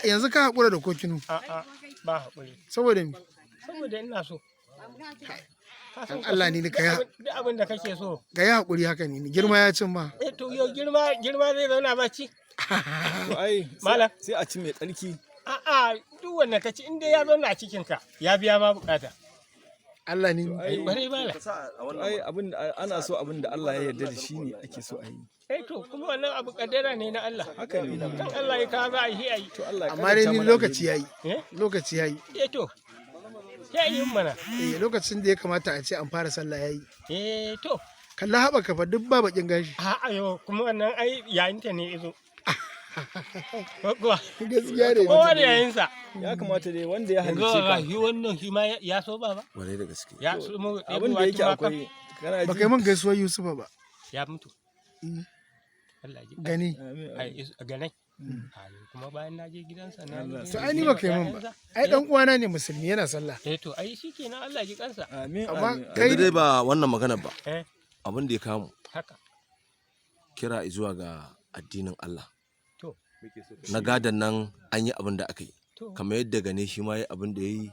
Yanzu ka haƙura da kokinu? A'a, ba haƙuri. Saboda me? Saboda ina so. Ka san Dan Allah ne ka yi duk abin da kake so. Ga yi haƙuri haka ne, girma ya cin ma. Eh to, yau girma girma zai zauna ba ci. To ai Malam. sai a ci mai tsarki. A'a, duk wanda ka ci, in dai ya zauna a cikin ka, ya biya ma bukata. Allah ne. Ai Bari, malam. To ai abin da ana so, abin da Allah ya yarda da shi ne ake so a yi. Eh to, kuma wannan abu kaddara ne na Allah. Haka ne. Kan Allah ya kawo, za a yi, a yi. To Allah ya Amma dai kaddara ni mana lokaci alheri. yayi. Eh? Lokaci yayi. Eh to. Ya yi mana. Eh, lokacin da ya kamata a ce an fara sallah yayi. Eh to. Kalla haɓaka fa, duk ba bakin gashi. A'a yo, kuma wannan ai yayinta ne izo. Ko kuwa? Gaskiya ne. Kowa da yayinsa. Ya kamata dai wanda ya Yanzu halice ba ka. shi wannan shi ma ya so ba ba. Kwarai da gaske. Ya so mu Abin da yake akwai kana Ba ji. kai min gaisuwar Yusufa ba. Ya mutu. Eh. Allah ji. Gani. Amin, Ai amin. Ganai. Ai kuma bayan na je gidansa na Allah. To ai ni ba kai min ba. Ai dan uwana ne musulmi, yana sallah. Eh to, ai shikenan, Allah ji kansa. Amin, Amma amin. kai Yanzu dai ba wannan magana ba. Eh. Abin da ya kamu Haka. kira zuwa ga addinin Allah. To. Na gadon nan an yi abin da aka yi. To. Kamar yadda gane shi ma ya abin da ya yi,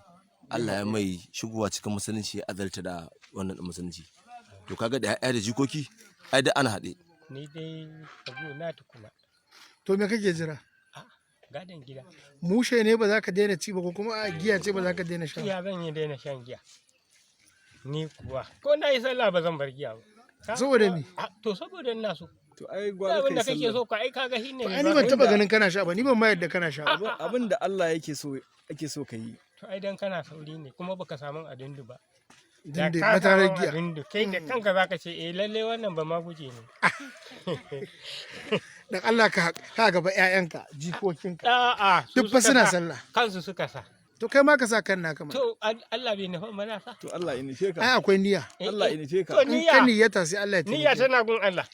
Allah ya mai shigowa cikin musulunci, ya azalta da wannan ɗin musulunci. To kaga da ya'ya da jikoki ai da ana haɗe. Ni dai abu na tukuna. To me kake jira? A gadon gida. Mushe ne ba za ka daina ci ba, ko kuma a giya ce ba za ka daina sha ba? Giya zan yi daina shan giya. Ni kuwa ko na yi sallah ba zan bar giya ba. Saboda me? A, to saboda ina so. To ai Duk gwara abin da kai kake sallah. so ka ai kaga shine To mai ai ni baka. ban taba ganin kana sha ba, ni ban ma yadda kana sha ba. Abin da Allah yake so ake so ka yi. To ai dan kana sauri ne kuma baka samu adindu ba. Da Dinde ka matarar samu giya. adindu, kai da kanka zaka ce eh lalle wannan ba ma guje ne. Dan Allah ka gaba ƴaƴanka, jikokinka. A'a, su Duk fa suka suna sa. sallah. Kansu suka sa. To kai ma ka sa kan naka ma. To Allah bai nufa mana sa. To Allah ya nufe ka. Ai akwai niyya. Eh, Allah eh. ya nufe ka. To In ka niyya niyyata sai Allah ya niyya taimake ka. tana gun Allah.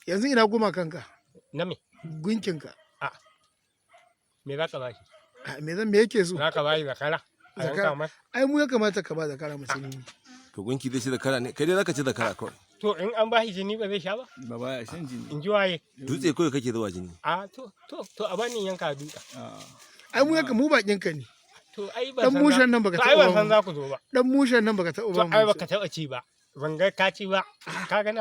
Yanzu ina goma kanka? Na me? Gunkinka. A me za ka bashi? A, me zan me yake so? Za ka bashi zakara? A yanka Zakara. masa. Ai mu ya kamata ka ba zakara musulmi. To gunki zai ci zakara ne? Kai dai zaka ci zakara kawai. To in an bashi jini ba zai sha ba? Ba baya shan jini. In ji waye? Dutse kawai kake zuwa jini. A to a bani yanka duka. A'a. Ai mu ya mu bakin ka ne. To ai ban Dan san mushen nan baka to ai taɓa ban san ba za ku zo ba. Dan mushen nan baka taɓa To ba mu. ai baka taɓa ci ba. Ban ga ka ci ba. Ka ga na